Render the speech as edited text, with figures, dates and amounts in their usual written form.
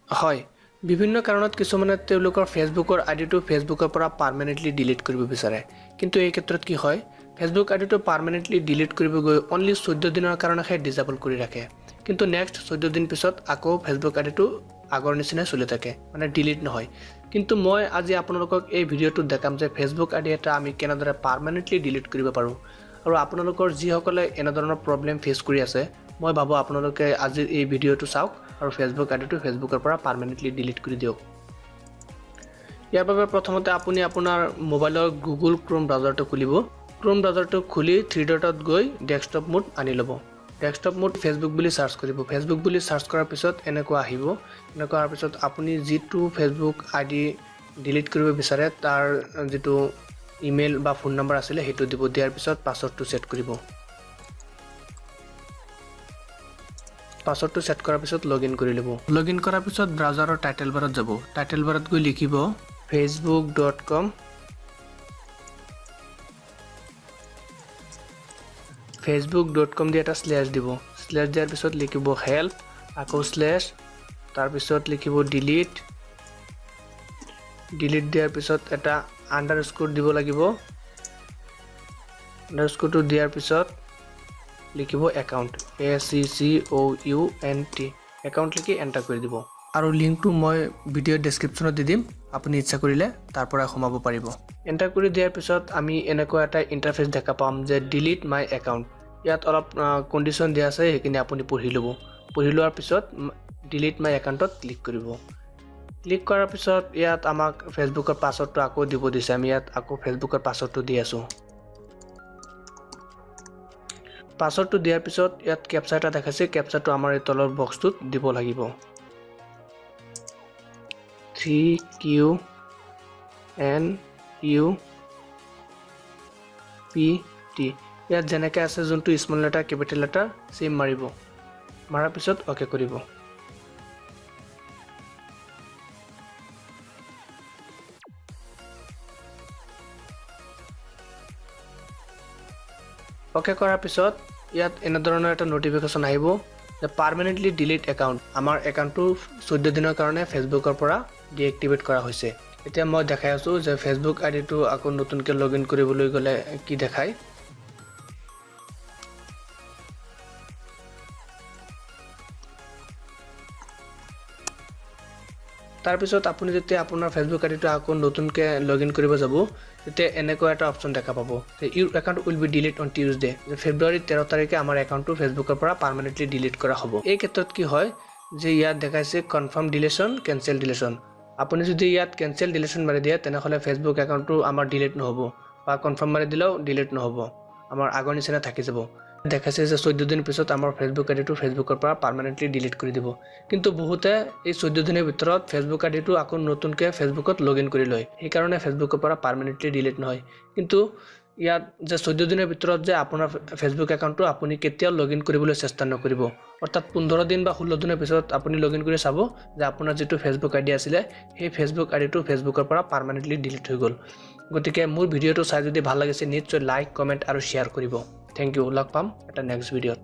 হয়, বিভিন্ন কাৰণত কিছুমানে তেওঁলোকৰ ফেচবুকৰ আইডিটো ফেচবুকৰ পৰা পাৰ্মানেণ্টলি ডিলিট কৰিব বিচাৰে। কিন্তু এই ক্ষেত্ৰত কি হয়, ফেচবুক আইডিটো পাৰ্মানেণ্টলি ডিলিট কৰিব গৈ অনলি 14 দিনৰ কাৰণেহে ডিজেবল কৰি ৰাখে। কিন্তু নেক্সট 14 দিন পিছত আকৌ ফেচবুক আইডিটো আগৰ নিচিনাই চলি থাকে, মানে ডিলিট নহয়। কিন্তু মই আজি আপোনালোকক এই ভিডিঅ'টোত দেখাম যে ফেচবুক আইডি এটা আমি কেনেদৰে পাৰ্মানেণ্টলি ডিলিট কৰিব পাৰোঁ। আৰু আপোনালোকৰ যিসকলে এনেধৰণৰ প্ৰব্লেম ফেচ কৰি আছে, মই ভাবোঁ আপোনালোকে আজিৰ এই ভিডিঅ'টো চাওক আৰু ফেচবুক আইডিটো ফেচবুকৰ পৰা পাৰ্মানেণ্টলি ডিলিট কৰি দিয়ক। ইয়াৰ বাবে প্ৰথমতে আপুনি আপোনাৰ মোবাইলৰ গুগল ক্ৰোম ব্ৰাউজাৰটো খুলিব। ক্ৰোম ব্ৰাউজাৰটো খুলি থ্ৰী ডটত গৈ ডেস্কটপ মোড আনি ল'ব। ডেস্কটপ মোড ফেচবুক বুলি চাৰ্চ কৰিব। ফেচবুক বুলি চাৰ্চ কৰাৰ পিছত এনেকুৱা আহিব। এনেকুৱা অহাৰ পিছত আপুনি যিটো ফেচবুক আইডি ডিলিট কৰিব বিচাৰে, তাৰ যিটো ইমেইল বা ফোন নম্বৰ আছিলে সেইটো দিব। দিয়াৰ পিছত পাছৱৰ্ডটো ছেট কৰিব। পাছৱৰ্ডটো ছেট কৰাৰ পিছত লগ ইন কৰি ল'ব। লগ ইন কৰাৰ পিছত ব্ৰাউজাৰৰ টাইটেল বাৰত যাব। টাইটেল বাৰত গৈ লিখিব facebook.com। facebook.com দি এটা শ্লেছ দিব। শ্লেছ দিয়াৰ পিছত লিখিব হেল্প, আকৌ শ্লেছ, তাৰপিছত লিখিব ডিলিট। ডিলিট দিয়াৰ পিছত এটা আণ্ডাৰ স্ক'ৰ দিব লাগিব। আণ্ডাৰ স্ক'ৰটো দিয়াৰ পিছত লিখিব account, ACCOUNT, account লিখি এণ্টাৰ কৰি দিব। আৰু লিংকটো মই ভিডিঅ' ডেছক্ৰিপশ্যনত দি দিম, আপুনি ইচ্ছা কৰিলে তাৰ পৰা সোমাব পাৰিব। এণ্টাৰ কৰি দিয়াৰ পিছত আমি এনেকুৱা এটা ইণ্টাৰফেচ দেখা পাম যে ডিলিট মাই একাউণ্ট। ইয়াত অলপ কণ্ডিশ্যন দিয়া আছে, সেইখিনি আপুনি পঢ়ি ল'ব। পঢ়ি লোৱাৰ পিছত ডিলিট মাই একাউণ্টত ক্লিক কৰিব। ক্লিক কৰাৰ পিছত ইয়াত আমাক ফেচবুকৰ পাছৱৰ্ডটো আকৌ দিব দিছে। আমি ইয়াত আকৌ ফেচবুকৰ পাছৱৰ্ডটো দি আছোঁ। পাছৱৰ্ডটো দিয়াৰ পিছত ইয়াত কেপচা এটা দেখাইছে। কেপচাটো আমাৰ এই তলৰ বক্সটোত দিব লাগিব। 3QNUPT। ইয়াত যেনেকৈ আছে, যোনটো small letter, capital letter same মাৰিব। মাৰাৰ পিছত অ'কে কৰিব। অ'কে কৰাৰ পিছত ইয়াত এনেধৰণৰ এটা ন'টিফিকেশ্যন আহিব যে পাৰ্মানেণ্টলি ডিলিট একাউণ্ট। আমাৰ একাউণ্টটো 14 দিনৰ কাৰণে ফেচবুকৰ পৰা ডিএক্টিভেট কৰা হৈছে। এতিয়া মই দেখাই আছোঁ যে ফেচবুক আইডিটো আকৌ নতুনকৈ লগ ইন কৰিবলৈ গ'লে কি দেখায়। তাৰপিছত আপুনি যেতিয়া আপোনাৰ ফেচবুক আইডিটো আকৌ নতুনকৈ লগ ইন কৰিব যাব, তেতিয়া এনেকুৱা এটা অপশ্যন দেখা পাব যে your account will be delete on Tuesday, যে ফেব্ৰুৱাৰী 13 তাৰিখে আমাৰ একাউণ্টটো ফেচবুকৰ পৰা পাৰ্মানেণ্টলি ডিলিট কৰা হ'ব। এই ক্ষেত্ৰত কি হয় যে ইয়াত দেখাইছে কনফাৰ্ম ডিলেশ্যন, কেঞ্চেল ডিলেশ্যন। আপুনি যদি ইয়াত কেঞ্চেল ডিলেশ্যন মাৰি দিয়ে, তেনেহ'লে ফেচবুক একাউণ্টটো আমাৰ ডিলিট নহ'ব বা কনফাৰ্ম মাৰি দিলেও ডিলিট নহ'ব, আমাৰ আগৰ নিচিনা থাকি যাব। দেখাইছে যে 14 দিন পিছত আমাৰ ফেচবুক আইডিটো ফেচবুকৰ পৰা পাৰ্মানেণ্টলি ডিলিট কৰি দিব। কিন্তু বহুতে এই 14 দিনৰ ভিতৰত ফেচবুক আইডিটো আকৌ নতুনকৈ ফেচবুকত লগ ইন কৰি লয়, সেইকাৰণে ফেচবুকৰ পৰা পাৰ্মানেণ্টলি ডিলিট নহয়। কিন্তু ইয়াত যে 14 দিনৰ ভিতৰত যে আপোনাৰ ফেচবুক একাউণ্টটো আপুনি কেতিয়াও লগ ইন কৰিবলৈ চেষ্টা নকৰিব। অৰ্থাৎ 15 দিন বা 16 দিনৰ পিছত আপুনি লগ ইন কৰি চাব যে আপোনাৰ যিটো ফেচবুক আইডি আছিলে, সেই ফেচবুক আইডিটো ফেচবুকৰ পৰা পাৰ্মানেণ্টলি ডিলিট হৈ গ'ল। গতিকে মোৰ ভিডিঅ'টো চাই যদি ভাল লাগিছে, নিশ্চয় লাইক, কমেণ্ট আৰু শ্বেয়াৰ কৰিব। Thank you. লগ পাম এটা নেক্সট ভিডিঅ'ত।